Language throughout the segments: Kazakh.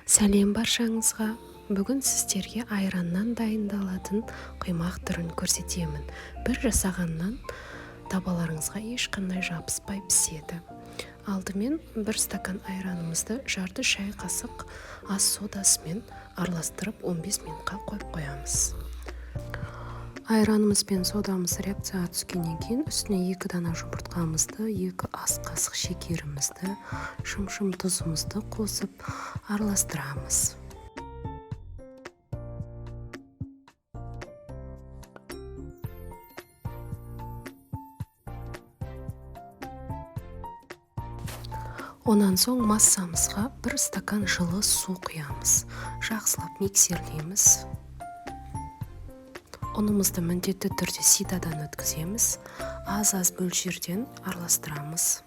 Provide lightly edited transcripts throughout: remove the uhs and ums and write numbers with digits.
Сәлем баршаңызға! Бүгін сіздерге айраннан дайындалатын құймақ түрін көрсетемін. Бір жасағаннан табаларыңызға ешқандай жабыспай піседі. Алдымен бір стакан айранымызды жарты шай қасық ас содасымен араластырып 15 минутқа қойып қоямыз. Айранымыз бен содамыз реакцияға түскеннен кейін үстіне 2 дана жұмыртқамызды, 2 ас қасық шекерімізді, шымшым тұзымызды қосып араластырамыз. Онан соң массамызға 1 стакан жылы су құямыз. Жақсылап миксерлейміз. Ұнымызды міндетті түрде ситадан өткіземіз. Аз-аз мөлшерден араластырамыз.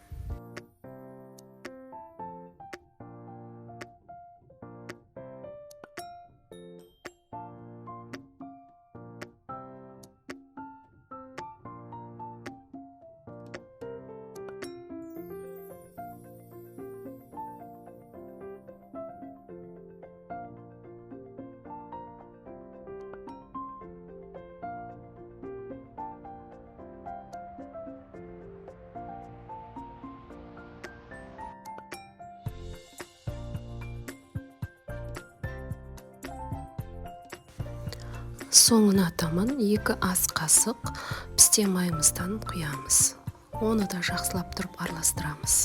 Соңына таман 2 ас қасық пісте майымыздан құямыз. Оны да жақсылап тұрып араластырамыз.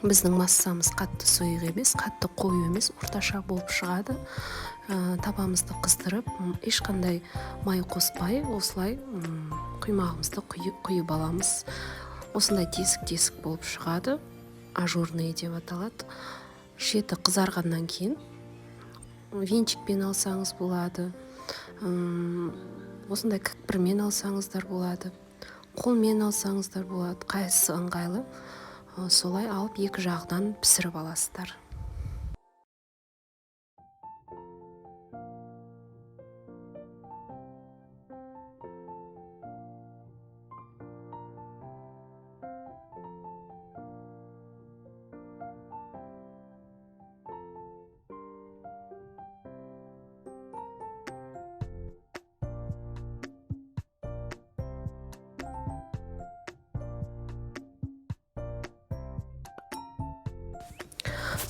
Біздің массамыз қатты сұйық емес, қатты қою емес, орташа болып шығады. Табамызды қыздырып, ешқандай май қоспай, осылай, құймағымызды құйып аламыз. Осындай тесік-тесік болып шығады. Ажурный деп аталады. Шеті қызарғаннан кейін венчикпен алсаңыз болады. Осындай кікпірмен алсаңыздар болады. Қолмен алсаңыздар болады. Қайсысы ыңғайлы, солай алып екі жағынан пісіріп аласыздар.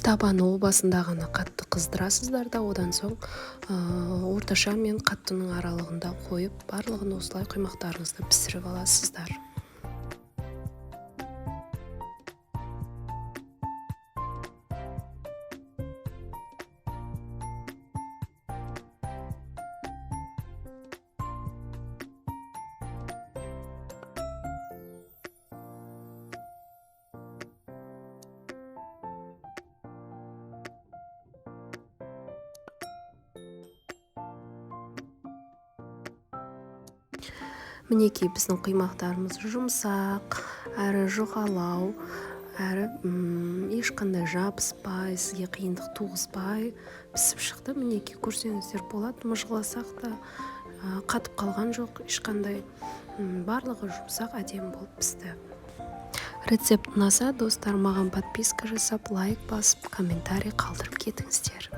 Табаны о басында ғана қатты қыздырасыздар да, одан соң, орташа мен қаттының аралығында қойып, барлығын осылай құймақтарыңызды пісіріп аласыздар. Мінекей біздің құймақтарымыз жұмсақ, әрі жұқалау, әрі, ешқандай жабыспай, сізге қиындық туғызбай пісіп шықты. Мінекей көрсеңіздер болады, мыжғыласақ та, қатып қалған жоқ, ешқандай, барлығы жұмсақ, әдемі болып пісті. Рецепт ұнаса, достар, маған подписка жасап, лайк басып, комментарий қалдырып кетіңіздер.